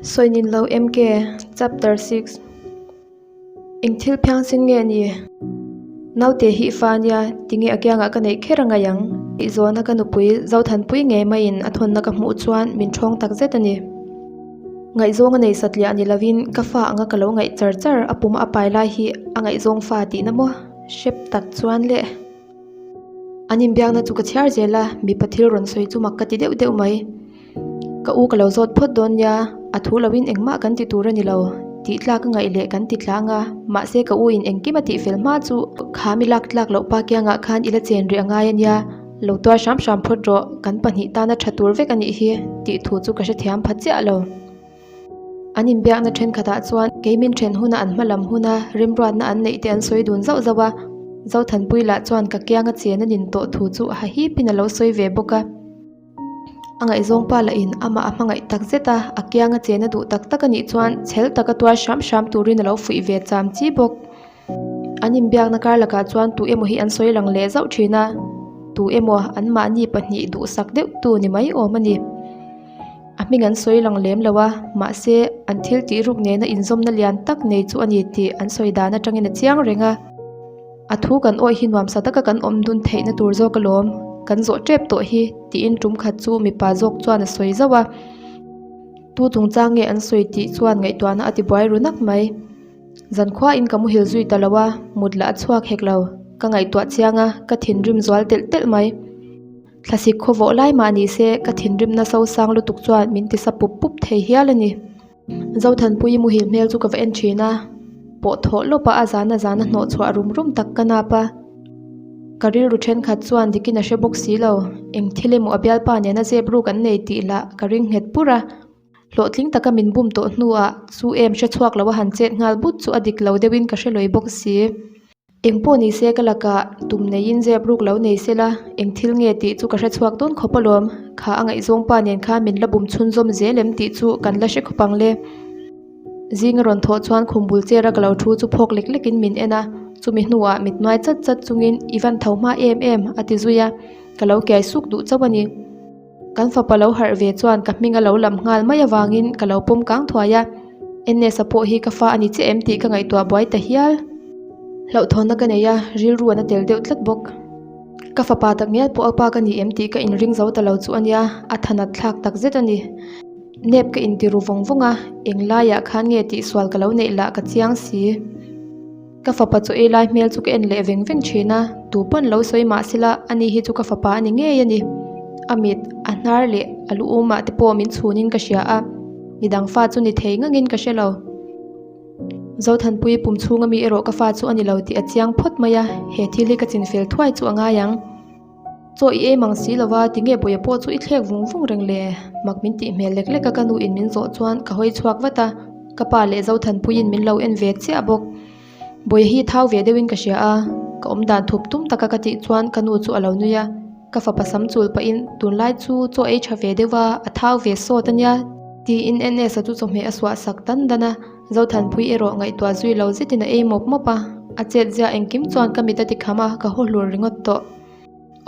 Sawinin lo MK, Chapter 6 Eng thil phiangsin nge ni? Naute hi i fa ania, tinge a kiangah ka neih kher a ngaih ang? Tih zawhna ka nupui Zothanpui ngei maiin a thawnna ka hmuh chuan min ṭhawng tak zet a ni. Ngaihzawng a nei satliah ni lovin ka fa anga ka lo ngaih char char a pum a pai lai hi a ngaihzawng fa tihna maw? Hrep tak chuan le. An inbiakna chu ka chhiar zel a, mipa thil rawn sawi chu mak ka ti deuh deuh mai. Ka u ka lo zawt phawt dawn nia, a thu loin engmah kan ti tur a ni lo, tih tlak a ngaih leh kan ti tlang a, mahse ka u in engkim a tihfel hma chu kha mi lak tlak loh pa kiangah khan i la chen rih a ngai a nia, lo tuar hram hram phawt rawh, kan pahnih tana tha tur vek a nih hi, tih thu chu ka hrethiam pha chiah lo. An inbiakna thenkhatah chuan kei min then huna an hma lam huna remruatna an neih te an sawi dun zauh zauh a, Zothanpui lah chuan ka kianga chen a nin tawh thu chu a hahipin a lo sawi ve bawk a. A ngaihzawng pa lahin amah a hmangaih tak zet a, a kianga chen a duh tak tak a nih chuan chhel taka tuar hram hram turin a lo fuih ve cham chi bawk. An inbiakna kar lakah chuan tu emaw hi an sawi lang leh zauh thin a, tu emaw anmahni pahnih duhsak deuh tu ni mai awm a ni. A hming an sawi lang lem lo a, mahse an thil tih ruk nena inzawmna lian tak nei chu a ni tih an sawi dan atangin a chiang reng a. A thu kan awih hi nuamsa taka kan awm dun theihna tur zawk alawm, kan zawh tep tawh hi tiin tum khat chu mipa zawk chuan a sawi zauh a. Tu chungchang nge an sawi tih chuan ngaihtuahna a ti buai ru nak mai. Zankhuain ka muhil zui ta lo a, mut lah a chhuak hek lo. Ka ngaihtuah chiang a, ka thinrim zual telh telh mai. Thlasik khawvawh lai mah ni se, ka thinrimna sosang lutuk chuan min tisa pup pup thei hial a ni. Zothanpuii muhil hmel chu ka va en thin a, pawh thawh lawp a a zana zana hnawh chhuah rum rum tak ka nap a. Ka rilru thenkhat chuan dikin a hre bawk si lo, eng thil emaw a bialpa nena zep ruk an nei tih lah ka ring nghet pur a. Hlawhtling taka min bum tawh hnuah chu em hre chhuak lo a han chet nghal but chu a dik lo deuhin ka hre lawi bawk si. Eng pawh ni se ka lakah tum neiin zep ruk lo nei se la, eng thil nge tih chu ka hre chhuak dawn khawp alawm. Kha a ngaihzawng pa nen khan min la bum chhunzawm zel em tih chu kan la hre khawp ang le. Zinga rawn thawh chuan khum bul chera ka lo thu chu phawk lek lekin min en a, chumi hnuah mit hnuai chat chat chungin i van tho hma em em a ti zui a, ka lo kiai suk duh chauh a ni. Kan fapa lo harh ve chuan ka hming a lo lam nghal mai avangin ka lo pawm kang thuai a, Ns-a pawh hi ka fa a ni chiah em tih ka ngaihtuah buai ta hial. Hlauhthawnna ka nei a, rilru an a tel deuh tlat bawk. Ka fapa tak ngial pawh a pa ka ni em tih ka inring zo ta lo chu a nia, a thanat thlak tak zet a ni. Nep ka inti ru vawng vawng a, eng laiah khan nge tihsual ka lo neih lah ka chiang si. Ka fapa chaw ei lai hmel chu ka en leh veng veng thin a, tu pawn lo sawi mah sela ani hi chu ka fapa a ni ngei a ni. A mit, a hnar leh a lu umah te pawh min chhunin ka hria a, midang fa chu ni thei ngangin ka hre lo. Zothanpui pum chhunga mi erawh ka fa chu a ni lo tih a chiang phawt mai a, he thil hi ka chinfel thuai chu a ngai ang. Chaw i ei mang si lova, tinge bawia pawh chu i thlek vung vung reng le? Mak min tih hmel lek lek a ka nu in min zawh chuan ka hawi chhuak vat a, ka pa leh Zothanpuiin min lo en ve chiah bawk. Bawia hi thau ve deuhin ka hria a, ka awm dan thup tum taka ka tih chuan ka nu chu a lo nui a, ka fapa sam chul pahin tunlai chu chaw ei tha ve deuh a, a thau ve sawt a nia tiin NS-a chu chawhmeh a suah sak dan dan a, Zothanpui erawh ngaihtuah zui lo zetin a ei mawp mawp a, a chet zia engkim chuan ka mit a ti kham a, ka haw hlur ringawt tawh.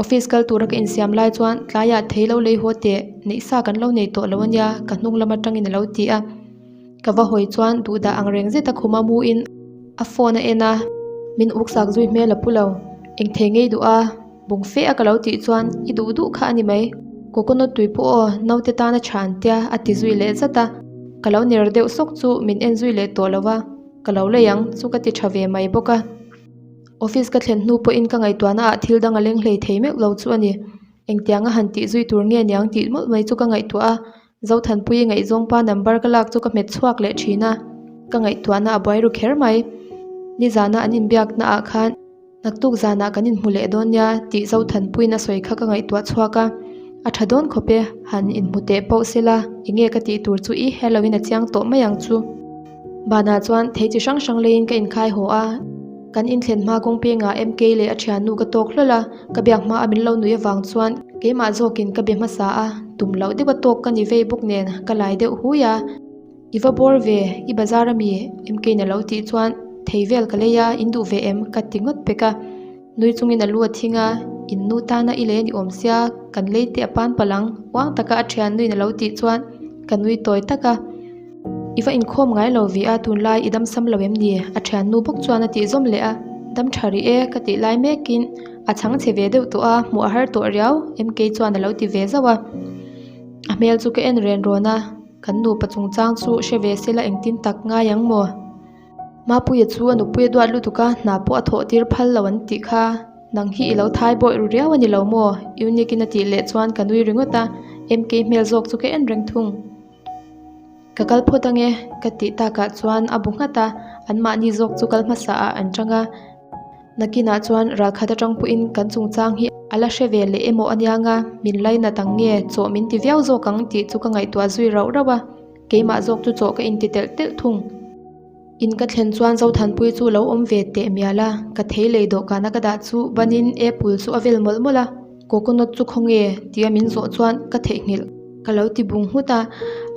Office kal tura ka insiam lai chuan tlaiah thei lo lei haw teh, neih sa kan lo nei tawh lo ania, ka hnung lam atangin a lo ti a. Ka va hawi chuan duhdah ang reng zeta khuma muin a phone a en a, min uksak zui hmel a pu lo. Eng thei ngei duh a, bung fe a ka lo tih chuan i duh duh kha a ni mai. Coconut tui pawh aw, naute tana tha an tia a ti zui leh zat a. Ka lo ner deuh sawk chu min en zui leh tawh lo va, ka lo lei ang chu ka ti tha ve mai bawk a. Office ka thlen hnu pawhin ka ngaihtuahna ah thil dang a leng hlei thei meuh lo chu a ni. Engtianga han tih zui tur nge niang tih mawlh mai chu ka ngaihtuah a, Zothanpuii ngaihzawng pa number ka lak chu ka hmet chhuak leh thin a, ka ngaihtuahna a buai ru kher mai. Nizana an inbiakna ah khan naktuk zanah kan inhmu leh dawn nia tih Zothanpuiin a sawi kha ka ngaihtuah chhuak a, a tha dawn khawp e, han inhmu teh pawh sela enge ka tih tur chu i hello in a chiang tawh mai ang chu. Banah chuan thei chi hrang hrang leiin ka inkhai haw a, kan inthlen hma kawng pengah MK leh a thiannu ka tawk hlawl a, ka biak hma a min lo nui avang chuan keimah zawkin ka be hmasa a, tum loh deuh a tawk ka ni vei bawk nen ka lai deuh hui a, I va bawr ve, i bazar ami? MK in a lo tih chuan thei vel ka lei a, in duh ve em? ka ti ngawt pek a, nui chungin a lu a thing a, in nu tana i lei a ni awm sia, kan lei teh a pan palh ang, uang taka a thiannu in a lo tih chuan ka nui tawi tak a. I va inkhawm ngai lo ve a, tunlai i dam sam lo em ni? A thiannu bawk chuan a tih zawm leh a, Dam tha rih e ka tih lai mekin a chhang chhe ve deuh tawh a, hmuh a har tawh riau MK chuan a lo ti ve zauh a. A hmel chu ka en ren rawn a, kan nupa chungchang chu hre ve sela engtin tak ngai ang maw? Mapuia chu a nupui a duat lutuk a, hna pawh a thawh tir phal lo an tih kha. Nang hi i lo thai bawih ru riau a ni lo maw? Unique in a tih leh chuan ka nui ringawt a, MK hmel zawk chu ka en reng thung. Ka kal phawt ange ka tih takah chuan a bu nghat a, anmahni zawk chu kal hmasa ah an tang a. Nakinah chuan ralkhat atang pawhin kan chungchang hi a la hre ve leh emaw aniang a, min lainat ang nge chawh min ti viau zawk ang tih chu ka ngaihtuah zui rauh rauh a, keimah zawk chu chawh ka inti telh telh thung. In ka thlen chuan Zothanpui chu lo awm ve teh mial a, ka thei lei dawhkana ka dah chu banin apple chu a vel mawlh mawlh a, coconut chu khawnge tia min zawh chuan ka theihnghilh ka lo ti bung nghut a,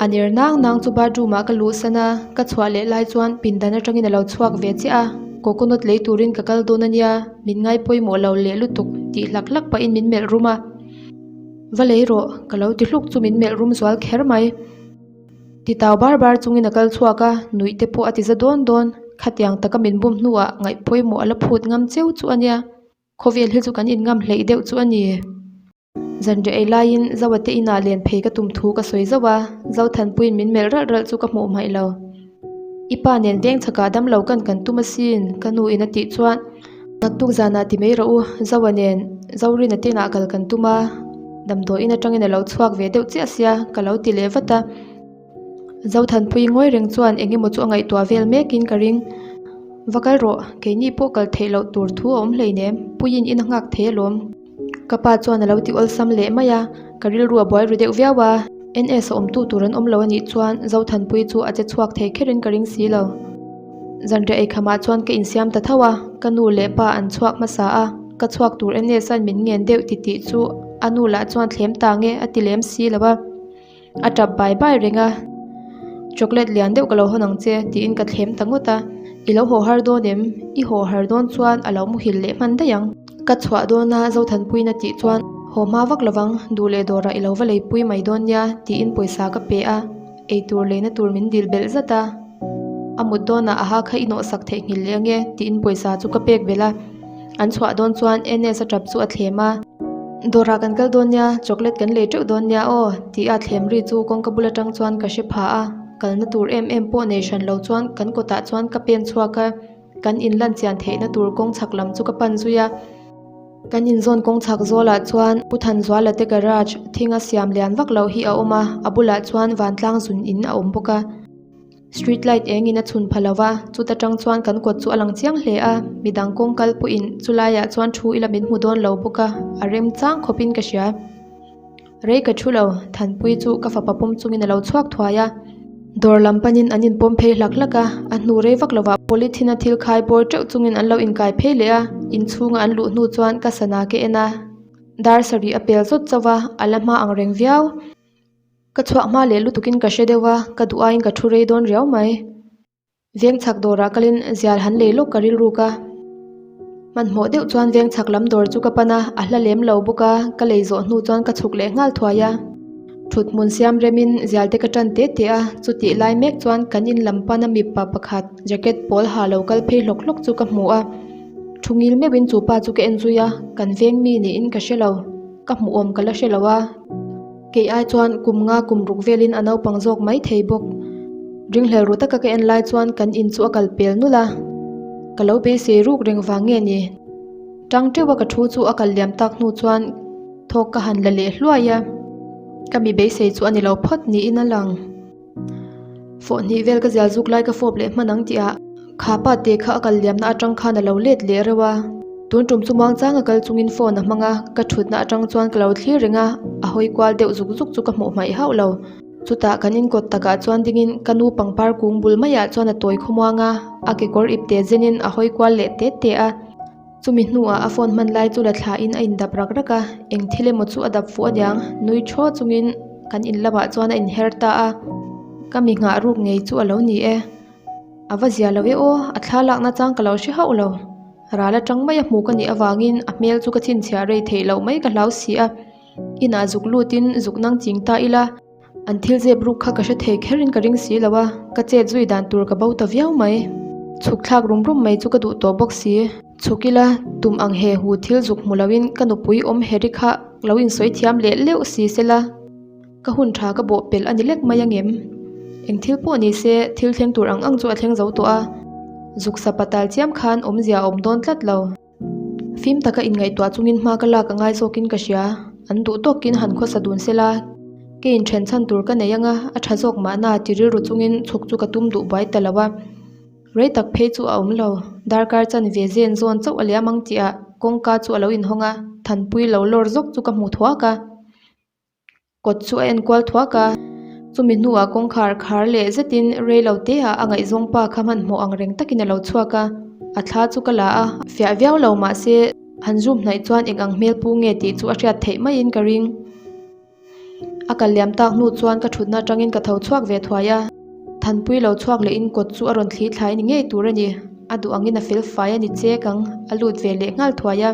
a ner nang nang chu bathroom ah ka luhsan a, ka chhuah leh lai chuan pindan atangin a lo chhuak ve chiah a, coconut lei turin ka kal dawn ania, min ngai pawimawh lo leh lutuk tih hlak hlak pahin min melh rum a, va lei rawh ka lo ti hluk chu min melh rum zual kher mai. Ti tau bar bar chungin a kal chhuak a, nuih te pawh a ti za dawn dawn. Khatiang taka min bum hnuah ngaih pawimawh a la phut ngam cheu chu a nia. Khawvel hi chu kan inngam hleih deuh chu a ni. Zanriah ei laiin Zoa te inah len phei ka tum thu ka sawi zauh a, Zothanpuiin min melh ralh ralh chu ka hmuh hmaih lo. I pa nen veng chhakah damlo kan kan tum asin, ka nu in a tih chuan Naktuk zanah ti mai rawh u, Zoa nen Zorina te inah kal kan tum a, damdawiin atangin a lo chhuak ve deuh chiah sia ka lo ti leh vat a. Zothanpui ngawi reng chuan eng emaw chu a ngaihtuah vel mekin ka ring. Va kal rawh, keini pawh kal theih loh tur thu a awm hleinem, Puiin in a nghak thei alawm. Ka pa chuan a lo ti awlsam leh mai a, ka rilru a buai ru deuh viau a, NS a awmtu tur an awm lo a nih chuan Zothanpui chu a che chhuak thei kherin ka ring si lo. Zanriah eikhamah chuan ka insiam ta tho a, ka nu leh pa an chhuak hmasa a, ka chhuak tur NS an min ngen deuh ti tih chu a nu lah chuan thlem ta nge a ti lem si lo a, a tap bai bai reng a, Chocolate lian deuh ka lo hawn ang che tiin ka thlem ta ngawt a, I lo haw har dawn em? I haw har dawn chuan a lo muhil leh hman daih ang. Ka chhuah dawn a Zothanpuiin a tih chuan haw hma vak lovang, duh leh dawrah i lo va leipui mai dawn nia tiin pawisa ka pe a. Eitur leina tur min dil belh zat a, a mut dawnah a ha kha i nawhsak theihnghilh leh ange tiin pawisa chu ka pek belh a, an chhuah dawn chuan NS a tap chu a thlem a, Dawrah kan kal dawn nia, chocolate kan lei teuh dawn nia aw tih a thlem ri chu kawngka bul atang chuan ka hre pha a, kalna tur em em pawh nei hran lo chuan kan kawtah chuan ka pen chhuak a. Kan inlan chian theihna tur kawng chhak lam chu ka pan zui a, kan inzawn kawng chhak zawlah chuan Pu Thanzuala te garage thinga siam lian vak loh hi a awm a, a bulah chuan vantlang zun in a awm bawk a. Street light eng in a chhun pha lo va, chuta tang chuan kan kawt chu a lang chiang hle a, midang kawng kal pawhin chulaiah chuan thu ila min hmu dawn lo bawk a, a remchang khawpin ka hria. Rei ka thu lo, Thanpui chu ka fapa pawm chungin a lo chhuak thuai a. Dawr lam panin an inpawm phei hlak hlak a, a hnu rei vak lovah polythene a thil khai bawr teuh chungin an lo inkai phei leh a, inchhunga an luh hnu chuan ka sana ka en a, dar sarih a pel zawt chauh a, a la hma ang reng viau. Ka chhuak hma leh lutukin ka hre deuh a, ka duh aiin ka thu rei dawn riau mai. Veng chhak dawrah kalin zial han lei lawk ka rilruk a, hmanhmawh deuh chuan veng chhak lam dawr chu ka pan a, a hla lem lo bawk a, ka lei zawh hnu chuan ka chhuk leh nghal thuai a. Thut hmun siam remin zial te ka tan te te a, chutih lai mek chuan kan in lam pana mipa pakhat jacket pawl ha lo kal phei hlawk hlawk chu ka hmu a, thu ngil meuhin chu pa chu ka en zui a, kan veng mi niin ka hre lo, ka hmuh awm ka la hre lo a. Kei ai chuan kum nga kum ruk velin a naupang zawk mai thei bawk. Ringhlel ru taka ka en lai chuan kan in chu a kal pel nulh a, ka lo beisei ruk reng vang nge ni? Tang teuh a ka thu chu a kal liam tak hnu chuan thawk ka han la leh hluai a, ka mi beisei chu a ni lo phawt niin a lang. Fawh hnih vel ka zial zuk lai ka fawp leh hman ang tih ah kha pa te kha a kal liamna atang khan a lo let leh reuh a, tun tum chu muangchang a kal chungin phone a hmang a, ka thutna atang chuan ka lo thlir reng a, a hawi kual deuh zuk zuk chu ka hmuh hmaih hauh lo. Chutah kan inkawt takah chuan dingin ka nu pangpar kung bul maiah chuan a tawi khawmuang a, a kekawr ipte zenin a hawi kual leh te te a. Chumi hnuah a phone hman lai chu la thlain a indap rak rak a, eng thil emaw chu a dap fuh aniang, nui thaw chungin kan in lamah chuan a inher ta a, ka mi nghah ruk ngei chu a lo ni e. A va zia lo e aw, a thla lakna chang ka lo hre hauh lo. Ral atang mai a hmu ka nih avangin a hmel chu ka chhinchhiah rei theih loh mai ka hlau si a, inah zuk lutin zuk nang ching ta ila. An thil zep ruk kha ka hre thei kherin ka ring si lo a, ka chet zui dan tur ka bo ta viau mai. Chhuk thlak rum rum mai chu ka duh tawh bawk si. Chhuk ila, tum ang he hu thil zuk hmu loin ka nupui awm heri kha lo insawi thiam leh leuh si sela. Ka hun tha ka bawh pelh a ni lek mai angem? Eng thil pawh ni se, thil thleng tur ang ang chu a thleng zo tawh a, zuk sa patal chiam khan awmzia a awm dawn tlat lo. Fim taka inngaihtuah chungin hma ka lak a ngai zawkin ka hria, an duh tawkin han khawsa dun sela, ke inthen chhan tur ka nei anga a tha zawk mahna ti rilru chungin chhuk chu ka tum duh buai ta lo a. Rei tak phei chu a awm lo, darkar chan ve zen zawn chauh a liam ang tihah kawngka chu a lo inhawng a, Thanpui lo lawr zawk chu ka hmu thuak a. Kawt chu a enkual thuak a, chumi hnuah kawngkhar khar leh zetin rei lo te ah a ngaihzawng pa kha hmanhmawh ang reng takin a lo chhuak a, a thla chu ka la a, fiah viau lo mahse han zoom hnaih chuan eng ang hmel pu nge tih chu a hriat theih maiin ka ring. A kal liam tak hnu chuan ka thutna atangin ka tho chhuak ve thuai a, Thanpui lo chhuak lehin kawt chu a rawn thli thlai ni ngei tur a ni, a duh angin a fel fai a ni chek ang, a lut ve leh nghal thuai a.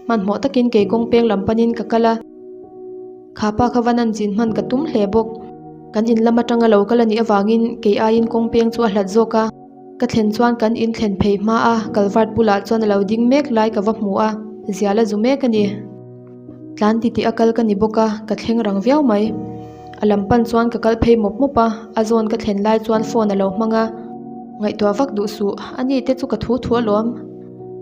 Hmanhmawh takin kei kawng peng lam panin ka kal a, kha pa kha van an zin hman ka tum hle bawk. Kan in lam atanga lo kal a nih avangin kei aiin kawng peng chu a hlat zawk a, ka thlen chuan kan in thlen phei hma a, culvert bulah chuan a lo ding mek lai ka va hmu a, zial a zu mek a ni. Tlan titih a kal ka ni bawk a, ka thleng rang viau mai. A lam pan chuan ka kal phei mawp mawp a, a zawn ka thlen lai chuan phone a lo hmang a, ngaihtuah vak duh suh, a ni te chu ka thu thu alawm.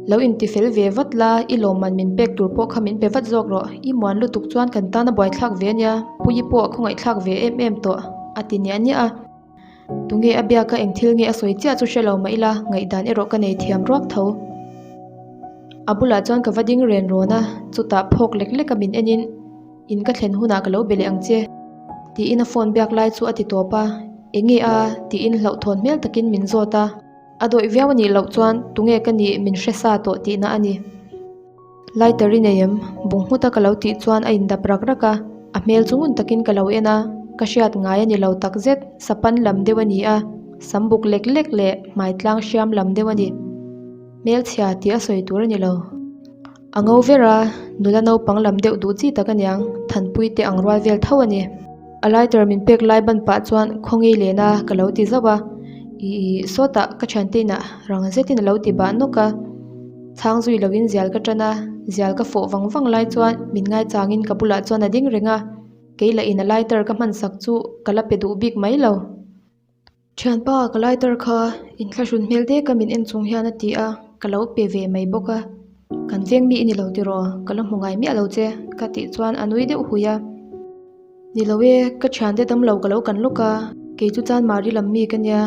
Lo inti fel ve vat la, i lawmman min pek tur pawh kha min pe vat zawk rawh, i muan lutuk chuan kan tan a buaithlak ve ania, Puii pawh a khawngaihthlak ve em em tawh, a ti niah niah a. Tunge a biaka eng thil nge a sawi chiah chu hre lo mah ila, ngaihdan erawh ka nei thiam ruak tho. A bulah chuan ka va ding ren rawn a, chutah phawk lek lek a min enin, In ka thlen hunah ka lo be leh ang che, tiin a phone biak lai chu a ti tawp a, Enge a? tiin hlauhthawn hmel takin min zawt a. A dawih viau a nih loh chuan tunge ka nih min hre sa tawh tihna a ni. Lighter i nei em? Bung nghut a ka lo tih chuan a indap rak rak a, a hmel chu ngun takin ka lo en a, ka hriat ngai a ni lo takzet, sapan lam deuh a ni a, sam buk lek lek leh hmai tlang hriam lam deuh a ni. Hmelchhia tih a sawi tur a ni lo. A ngo ver a, nula naupang lam deuh duh chi tak aniang, Thanpui te ang rual vel tho a ni. A lighter min pek lai ban pah chuan khawngei len a ka lo ti zauh a, ih sawtah ka thiante inah rang zetin a lo ti bah nawk a. Chhang zui loin zial ka tan a, zial ka fawh vang vang lai chuan min ngaichangin ka bulah chuan a ding reng a, kei lah in a lighter ka hman sak chu ka la pe duh bik mai lo. Thianpa ka lighter kha inthlahrun hmel dek a min en chung hian a ti a, ka lo pe ve mai bawk a. Kan veng mi i ni lo tiraw? Ka la hmu ngai miah lo che ka tih chuan a nui deuh hui a. Ni lo e, ka thiante dam lo ka lo kan lawk a, kei chu chuan Mari lam mi ka nia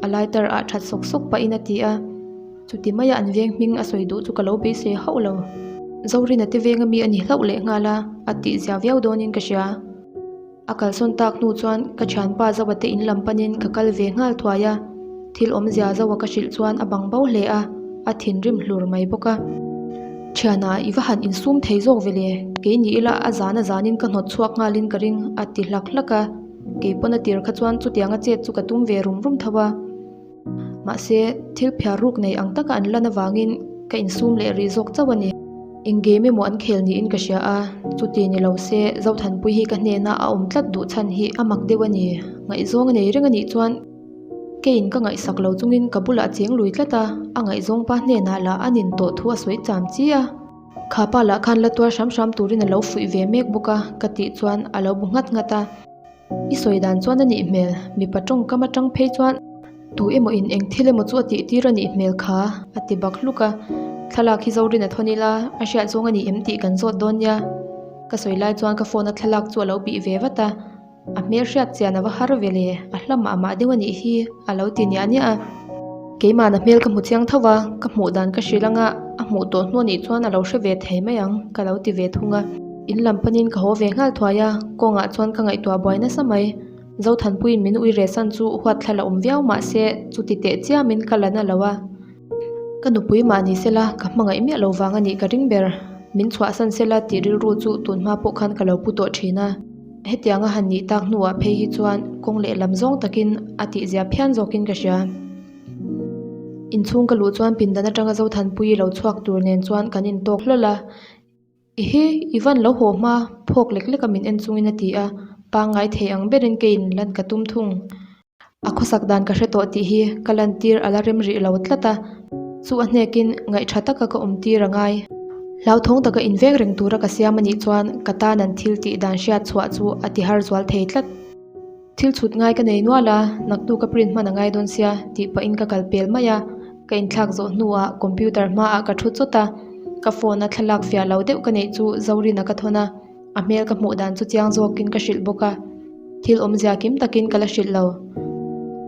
a lighter ah that sawk sawk pahin a ti a. Chuti maia an veng hming a sawi duh chu ka lo beisei hauh lo. Zorina te venga mi a ni hlauh leh nghal a, a tihzia viau dawnin ka hria. A kalsawn tak hnu chuan ka thianpa Zoa te in lam panin ka kal ve nghal thuai a, thil awmzia Zoa ka hrilh chuan a bang bo hle a, a thinrim hlur mai bawk a. Thiana, i va han insum thei zawk ve le, kei ni ila a zan a zanin ka hnawt chhuak nghalin ka ring a ti hlak hlak a, kei pawn a tir kha chuan chutianga chet chu ka tum ve rum rum tho a. Mahse, thil phiar ruk nei ang taka an lan avangin ka insum leh rih zawk chauh a ni. Eng game emaw an khel niin ka hria a, chuti ni lo se Zothanpui hi ka hnena a awm tlat duh chhan hi a mak deuh a ni. Ngaihzawng a nei reng a nih chuan keiin ka ngaihsak lo chungin ka bulah a cheng lui tlat a, a ngaihzawng pa hnenah lah a nin tawh thu a sawi cham chi a. Kha pa lah khan la tuar hram hram turin a lo fuih ve mek bawk a, ka tih chuan a lo bu nghat nghat a. I sawi dan chuan a nih hmel, mipa tawngkam atang phei chuan tu emaw in eng thil emaw chu a tih tir a nih hmel kha a ti bak hluk a, thlalak hi Zorin a thawn ila a hriat zawng a ni em tih kan zawt dawn nia. Ka sawi lai chuan ka phone a thlalak chu a lo bih ve vat a, a hmel hriat chian a va har ve le, a hla mah mah deuh a nih hi a lo ti niah niah a. Keimahna hmel ka hmu chiang tho va, ka hmuh dan ka hrilh anga a hmuh tawh hnu a nih chuan a lo hre ve thei mai ang ka lo ti ve thung a. In lam panin ka haw ve nghal thuai a, kawngah chuan ka ngaihtuah buai nasa mai. Zothanpuiin min ui reh san chu huat thla la awm viau mah se chuti teh chiamin ka la na lo a. Ka nupui mah ni sela ka hmangaih miah lo vang a nih ka ring ber. Min chhuahsan sela tih rilru chu tunhma pawh khan ka lo pu tawh thin a. Hetianga han nih tak hnuah phei hi chuan kawng lehlam zawng takin a tihzia phian zawkin ka hria. Inchhung ka luh chuan pindan atanga Zothanpuii lo chhuak tur nen chuan kan intawk hlawl a. I hi, i van lo haw hma, phawk lek lek a min en chungin a ti a. Pangngai thei ang berin ka in lan ka tum thung. A khawsak dan ka hre tawh tih hi ka lantir a la rem rih lo tlat a, chu a hnekin ngaihṭha taka ka awm tir a ngai. Hlauthawng taka inveng reng tura ka siam a nih chuan ka tan an thil tih dan hriat chhuah chu a ti har zual thei tlat. Thil chhut ngai ka nei nual a, naktuk ka print hman a ngai dawn sia tih pahin ka kal pel mai a, ka inthlak zawh hnuah computer hmaah ka thu chawt a, ka phone a thlalak fiah lo deuh ka neih chu Zorina ka thawn a. A hmel ka hmuh dan chu chiang zawkin ka hrilh bawk a, thil awmzia kim takin ka la hrilh lo.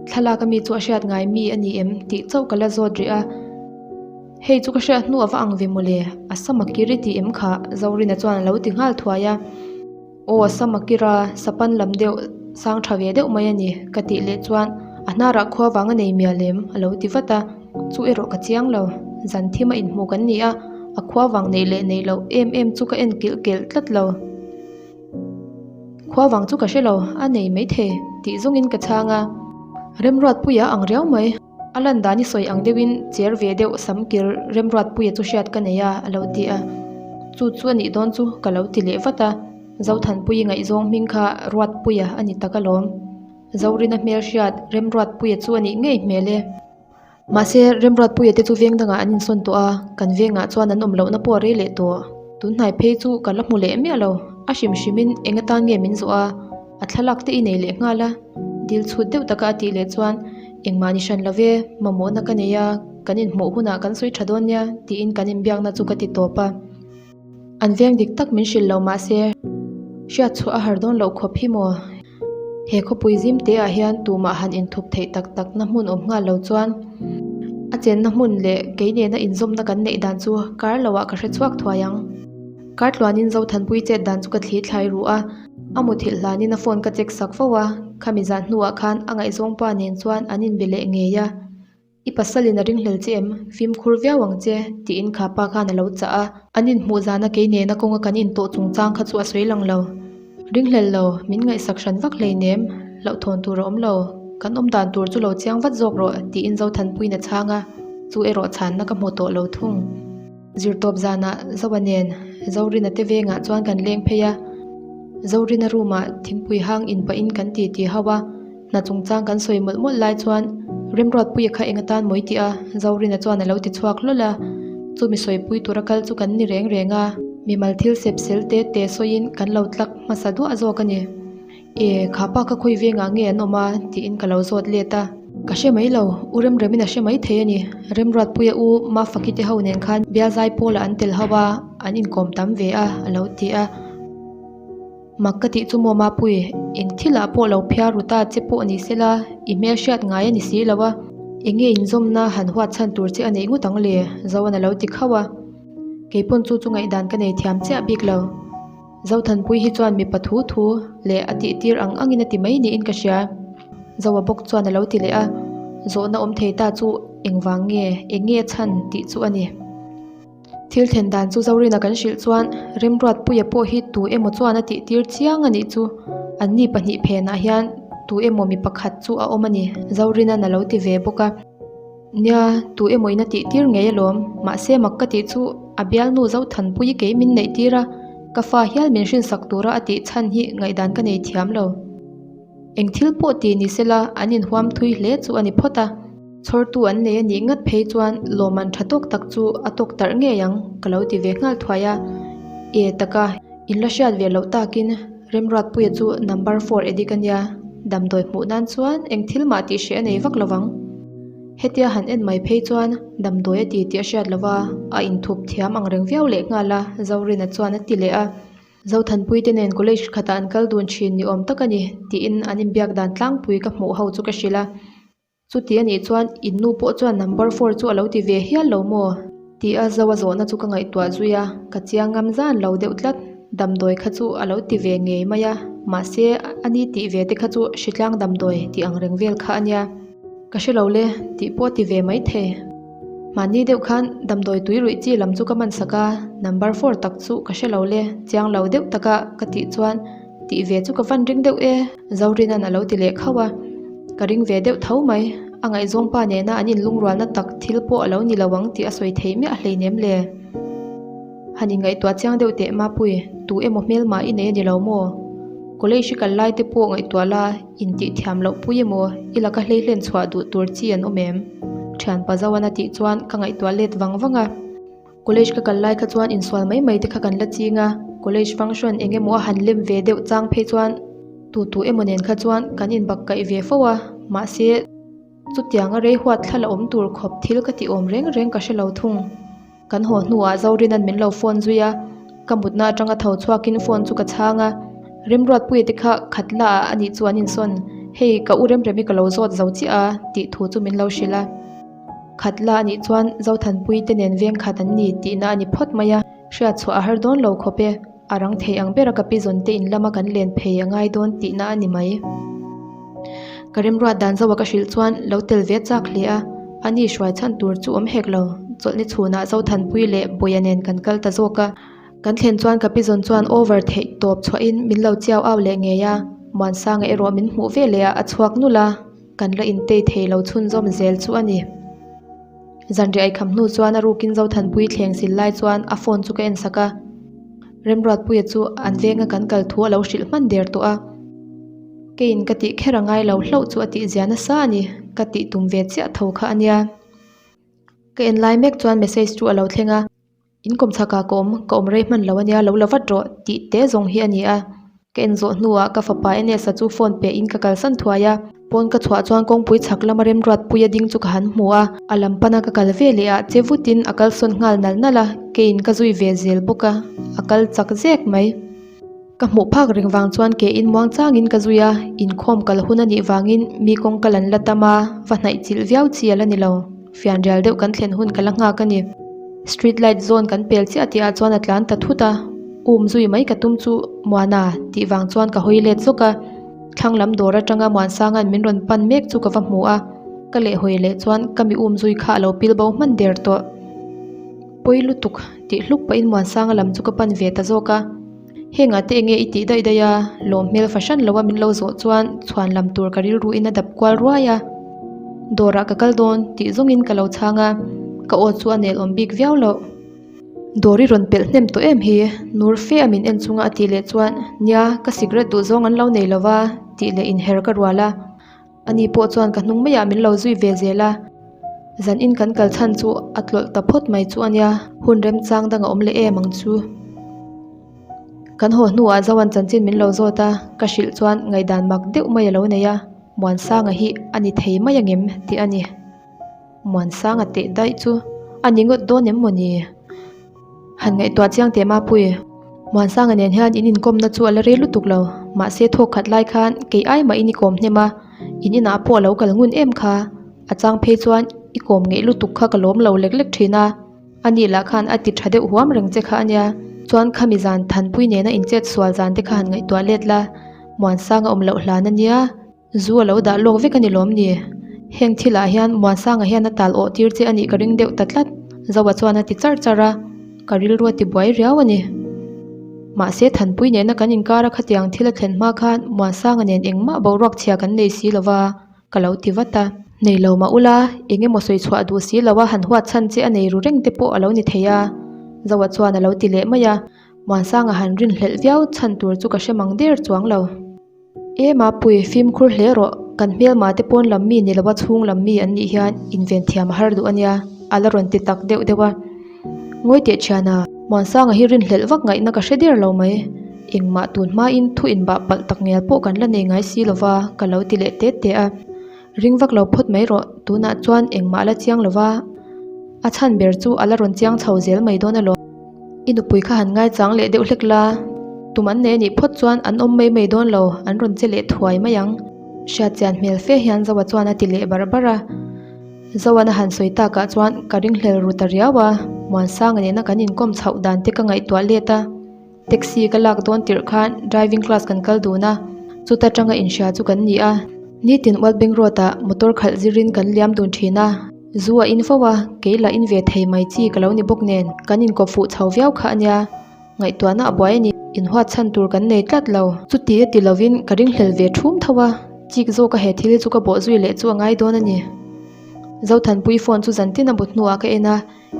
Thlalak ami chu a hriat ngai mi a ni em tih chauh ka la zawt rih a, Hei chu ka hriat hnu a va ang ve mawle, a sam a kir i tih em kha? Zorina chuan a lo ti nghal thuai a. Aw a sam a kir a, sapan lam deuh sang tha ve deuh mai a ni ka tih leh chuan a hnarah khua vang a nei mial em? a lo ti vat a. Chu erawh ka chiang lo, zan thim a inhmu kan ni a, a khua vang neih leh neih loh em em chu ka en kilh kelh tlat lo. Khua vang chu ka hre lo, a nei maithei tih zawngin ka chhang a. Remruatpuia ang riau mai, a lan dan i sawi ang deuhin cher ve deuh sam kir Remruatpuia chu hriat ka nei a, a lo ti a. Chu chu a nih dawn chu ka lo ti leh vat a, Zothanpuii ngaihzawng hming kha Ruatpuia a ni tak alawm. Zorina hmelhriat Remruatpuia chu a nih ngei hmel e. Mahse, Remruatpuia te chu veng dangah an insawn tawh a, kan vengah chuan an awm lohna pawh a rei leh tawh. Tun hnai phei chu ka la hmu leh miah lo, a hrim hrimin eng atan nge min zawh a, a thlalak te i nei leh nghal a. Dil chhut deuh taka a tih leh chuan, Engmah ni hran lo ve, mamawhna ka nei a, kan inhmuh hunah kan sawi tha dawn nia, tiin kan inbiakna chu ka ti tawp a. An veng dik tak min hrilh lo mahse hriat chhuah a har dawn loh khawp hi maw? He khawpui zim te ah hian tumah han inthup theih tak tak na hmun awm nghal lo chuan a chenna hmun leh kei nena inzawmna kan neih dan chu kar lo ah ka hre chhuak thuai ang. Kar tluanin Zothanpui chet dan chu ka thli thlai ruh a, a muthilh hlanin a phone ka check sak fo a, khami zan hnuah khan a ngaihzawng pa nen chuan an inbe leh ngei a. I pasalin a ringhlel che em? Fimkhur viau ang che, tiin kha pa khan a lo chah a. An inhmuh zana kei nena kawnga kan intawh chungchang kha chu a sawi lang lo. Ringhlel lo, min ngaihsak hran vak hleinem, hlauhthawn tur a awm lo. Kan awm dan tur chu lo chiang vat zawk rawh, tiin Zothanpuiin a chhang a, chu erawh chhanna ka hmu tawh lo thung. Zirtawp zanah Zoa nen Zorina te vengah chuan kan leng phei a, Zorina room ah thingpui hang inpahin kan titi ho a. Hna chungchang kan sawi mawlh mawlh lai chuan Remruatpuia kha eng atan mawi tih a, Zorina chuan a lo ti chhuak hlawl a. Chu mi sawipui tura kal chu kan ni reng reng a, mimal thil sep sel te te sawiin kan lo tlak hmasa duah zawk a ni. E, kha pa kha khawi vengah nge an awm a? tiin ka lo zawt let a. Ka hre mai lo, U Remremin a hre mai thei a ni. Remruatpuia u Mafaki te ho nen khan bialzai pawlah an tel ho a, an inkawm tam ve a, a lo ti a. Mak ka tih chu maw Mapui, eng thilah pawh lo phiar ru ta che pawh ni sela, i hmel hriat ngai a ni si lo a, eng nge inzawmna han huat chhan tur che a neih ngawt ang le? Zoan a lo ti khauh a, keipawn chu chu ngaihdan ka nei thiam chiah bik lo. Zothanpui hi chuan mipa thu thu leh a tih tir ang angin a ti mai niin ka hria. Zoa bawk chuan a lo ti leh a, zawhna awm thei ta chu engvang nge, eng nge a chhan tih chu a ni. Thil thlen dan chu Zorina kan hrilh chuan Remruatpuia pawh hi tu emaw chuan a tih tir chiang a nih chu. Anni pahnih phenah hian tu emaw mi pakhat chu a awm a ni, Zorina'n a lo ti ve bawk a. Nia, tu emaw in a tih tir ngei alawm, mahse mak ka tih chu a bialnu Zothanpuii kei min neih tir a, ka fa hial min hrinsak tura a tih chhan hi ngaihdan ka nei thiam lo. Eng thil pawh ti ni sela an inhuam thui hle chu a ni phawt a. Chhawrtu an nei a nih ngat phei chuan lawmman tha tawk tak chu a tawk tarh ngei ang ka lo ti ve nghal thuai a. E taka, in la hriat ve loh takin Remruatpuia chu number four addict a nia, damdawi hmuh nan chuan eng thil mah tih hreh a nei vak lovang. Hetia han en mai phei chuan damdawi a ti tih a hriat lova, a inthup thiam ang reng viau leh nghal a, Zorina chuan a ti leh a. Zothanpui te nen college khatah an kal dun thin ni awm tak a ni tiin an inbiak dan tlangpui ka hmuh ho chu ka hrilh a. Chuti a nih chuan in nu pawh chuan number four chu a lo ti ve hial lo maw? Ti a Zoa zawhna chu ka ngaihtuah zui a, ka chiang ngam zan lo deuh tlat. Damdawi kha chu a lo ti ve ngei mai a, mahse a ni tih ve te kha chu hritlang damdawi tih ang reng vel kha a nia. Ka hre lo le tih pawh a ti ve maithei. Mahni deuh khan damdawi tui ruih chi lam chu ka man sak a, number four tak chu ka hre lo le, chiang lo deuh taka ka tih chuan tih ve chu ka van ring deuh e, Zorina'n a lo ti leh khauh a, ka ring ve deuh tho mai, a ngaihzawng pa nena an inlungrualna tak thil pawh a lo ni lo ang tih a sawi theih miah hleinem le. Han inngaihtuah chiang deuh teh Mapui, tu emaw hmelmah i nei a ni lo maw? College i kal lai te pawh ngaihtuah la, intih thiam loh pui emaw i laka hleihlen chhuah duh tur chi an awm em? Thianpa Zoan a tih chuan ka ngaihtuah let vang vang a. College ka kal lai kha chuan insual mai mai te kha kan la ching a, college function eng emaw a han lem ve deuh chang phei chuan tu tu emaw nen kha chuan kan inbak kaih ve fo a, mahse chutianga rei huat thla la awm tur khawp thil ka tih awm reng reng ka hre lo thung. Kan haw hnuah Zorina'n min lo phone zui a, ka mutna atanga tho chhuakin phone chu ka chhang a, Remruatpuia te kha khat la ah a nih chu an insawn, hei ka u Remremi ka lo zawt zo chiah a tih thu chu min lo hrilh a. Khat la a nih chuan Zothanpui te nen veng khat an ni tihna a ni phawt mai a, hriat chhuah a har dawn lo khawp e, a rang thei ang bera ka pi zawn te in lama kan len phei a ngai dawn tihna a ni mai. Ka remruat dan zoa ka hrilh chuan lo tel ve chak hle a, a ni hruai chhan tur chu awm hek lo, chawlhni chhunah Zothanpui leh Bawia nen kan kal ta zawk a. Kan thlen chuan ka pi zawn chuan over theih tawp chhuahin min lo chiau au leh ngei a, Muansanga erawh min hmuh ve leh a, a chhuak nulh a. Kan la intei thei lo chhunzawm zel chu a ni. Zanriah eikham hnu chuan a rukin Zothanpui thleng sil lai chuan a phone chu ka en sak a. Remruatpuia chu an venga kan kal thu a lo hrilh hman der tawh a. Keiin ka tih kher a ngai lo hlauh chu a tih zia nasa a ni, ka tih tum ve chiah tho kha a nia. Ka en lai mek chuan message chu a lo thleng a. In kawm chhakah ka awm, ka awm rei hman lo ania, lo la vat rawh tih te zawng hi a ni a. Ka en zawh hnuah ka fapa Enes-a chu phone peh in ka kalsan thuai a. Pawn ka chhuah chuan kawngpui chhak lama remruatpuia ding chu ka han hmu a, a lam pana ka kal ve leh ah che vutin a kalsawn nghal nal nal a, keiin ka zui ve zel bawk a, a kal chak zek mai. Ka hmuh phak reng vang chuan ke in muang changin ka zui a, inkhawm kal hun a nih vangin mi kawng kal an la tam a, va hnaih chilh viau chi a la ni lo. Fianrial deuh kan thlen hun ka la nghak a ni. Street light zawn kan pel chiah tih ah chuan a tlan ta thut a, um zui mai ka tum chu Muana tih vang chuan ka hawi let zawk a, thlang lam dawr atanga Muansanga'n min rawn pan mek chu ka va hmu a, ka lehhawi leh chuan ka mi um zui kha a lo pil bo hman der tawh. Pawi lutuk tih hluk pahin Muansanga lam chu ka pan ve ta zawk a. Hengah te enge i tih daih daih a, lawm hmel fahran lo a min lo zawh chuan chhuan lam tur ka rilru in a dap kual ruai a. Dawrah ka kal dawn tih zawngin ka lo chhang a, ka aw chu a nel awm bik viau loh. Dawr i rawn pelh hnem tawh em hi? Nur fe a min en chunga a tih leh chuan, Nia, ka cigarette duh zawng an lo nei lo va tih leh inher ka rual a. Ani pawh chuan ka hnung maiah min lo zui ve zel a, zan in kan kal chhan chu a tlawlh ta phawt mai chu a nia, hun remchang dang a awm leh em ang chu. Kan haw hnuah Zoan chanchin min lo zawt a, ka hrilh chuan ngaihdan mak deuh mai a lo nei a, Muansanga hi a ni thei mai angem tih a ni. Muansanga teh daih chu a ni ngawt dawn em maw ni? Han ngaihtuah chiang teh Mapui, Muansanga nen hian in inkawmna chu a la rei lutuk lo, mahse thawk khat lai khan kei ai mah in i kawm hnem a, in inah pawh a lo kal ngun em kha, a chang phei chuan i kawm ngeih lutuk kha ka lawm lo lek lek thin a, ani lah khan a ti tha deuh huam reng che kha a nia, chuan khami zan Thanpui nena inchet sual zan te kha han ngaihtuah let la, Muansanga awm loh hlan a nia. Zu a lo dah lawk vek a ni lawm ni? Heng thilah hian Muansanga hian a tal awh tir che a nih ka ring deuh ta tlat, Zoa chuan a ti charh charh a, ka rilru a ti buai riau a ni. Mahse Thanpui nena kan inkar a khatiang thil a thlen hma khan Muansanga nen engmah boruak chhia kan nei si lova ka lo ti vat a. Nei lo mah ula, eng emaw sawi chhuah duh si lo a han huat chhan che a nei ru reng te pawh a lo ni thei a, Zoa chuan a lo ti leh mai a, Muansanga han rinhlelh viau chhan tur chu ka hre mang der chuang lo. E Mapui, fimkhur hle rawh, kan hmelma te pawn lam mi ni lova chhung lam mi an nih hian inven thiam a har duh a nia, a la rawn ti tak deuh deuh a. Ngawi teh thiana, Muansanga hi rinhlelh vak ngaihna ka hre der lo mai. Engmah tun hmain thu inbah palh tak ngial pawh kan la nei ngai si lova, ka lo ti leh tet teh a. Ring vak lo phawt mai rawh, tunah chuan engmah a la chiang lova, a chhan ber chu a la rawn chiang chho zel mai dawn alawm. I nupui kha han ngaichang leh deuh hlek la, tum an nei anih phawt chuan an awm mai mai dawn lo, an rawn che leh thuai mai ang. Hriatchian hmel fe hian Zoa chuan a ti leh barh barh a. Zoan a han sawi takah chuan ka ringhlel ru ta riau a, Muansanga nena kan inkawm chhoh dan te ka ngaihtuah let a. Taxi ka lak dawn tirh khan driving class kan kal dun a, chuta tanga inhria chu kan ni a. Nitin Old Bank Road ah motor khalh zirin kan liam dun thin a, zu a in fo a, kei lah in ve thei mai chi ka lo ni bawk nen kan inkawp fuh chho viau kha a nia, ngaihtuahna a buai a ni. Inhuat chhan tur kan nei tlat lo. Chuti a ti lovin ka ringhlel ve thum tho a, chik zawka he thil hi chu ka bawh zui leh chu a ngai dawn a ni. Zothanpui phone chu zantin a but hnuah ka en a.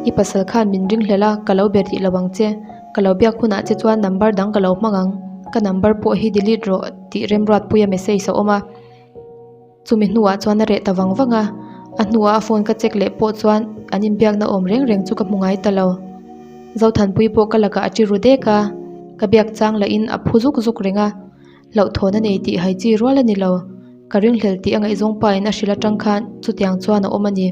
I pasal khan min ring hlel a, ka lo be rih lo ang che. Ka lo biak hunah che chuan number dang ka lo hmang ang. Ka number pawh hi delete rawh tih Remruatpuia message a awm a. Chumi hnuah chuan a reh ta vang vang a, a hnuah a phone ka check leh pawh chuan an inbiakna awm reng reng chu ka hmu ngai ta lo. Zothanpui pawh ka lakah a ti ru dek a, ka biak chang lahin a phu zuk zuk reng a, hlauhthawn a nei tih hai chi rual a ni lo. Ka ringhlel tih a ngaihzawng pa in a hrilh atang khan chutiang chuan a awm a ni.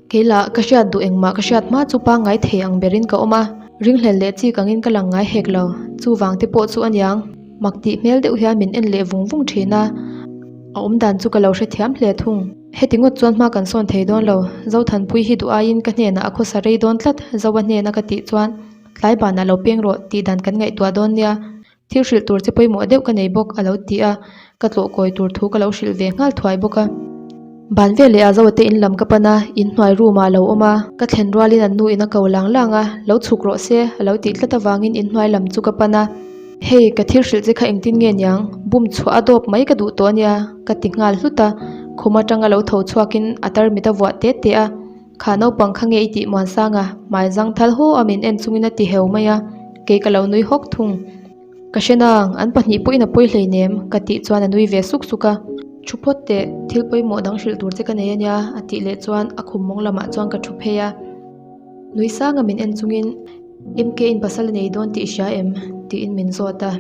Kei lah ka hriat duh engmah ka hriat hma chu pangngai thei ang berin ka awm a, ringhlel leh chik angin ka lang ngai hek lo. Chuvang te pawh chu aniang, mak tih hmel deuh hian min en leh vung vung thin a, a awm dan chu ka lo hrethiam hle thung. Heti ngawt chuan hma kan sawn thei dawn lo, Zothanpui hi duh aiin ka hnenah a khawsa rei dawn tlat, Zoa hnena ka tih chuan tlai banah lo peng rawh tih dan kan ngaihtuah dawn nia, thil hrilh tur che pawimawh deuh ka nei bawk a lo ti a, ka tlawh kawi tur thu ka lo hrilh ve nghal thuai bawk a. Ban veleh ah Zote in lam ka pan a, inhnuai room ah a lo awm a, ka thlen rualin an nu in a ko lang lang a, lo chhuk rawh se a lo tih tlat avangin inhnuai lam chu ka pan a. Hei, ka thil hrilh che kha engtin nge niang, bum chhuah a dawp mai ka duh tawh ania ka ti nghal hlut a, khum atanga lo tho chhuakin a tarmit a vuah te te a, Kha naupang kha nge i tih Muansanga hmai zang thal haw a min en chungin a ti heu mai a, kei ka lo nui hawk thung. Ka hre nang, an pahnih pawhin a pawi hleinem ka tih chuan a nui ve suk suk a. Thu phawt teh, thil pawimawh dang hrilh tur che ka nei ania a tih leh chuan a khum mawng lamah chuan ka thu phei a. Nui sanga min en chungin MK in pasal a nei dawn tih i hria em? tiin min zawt a.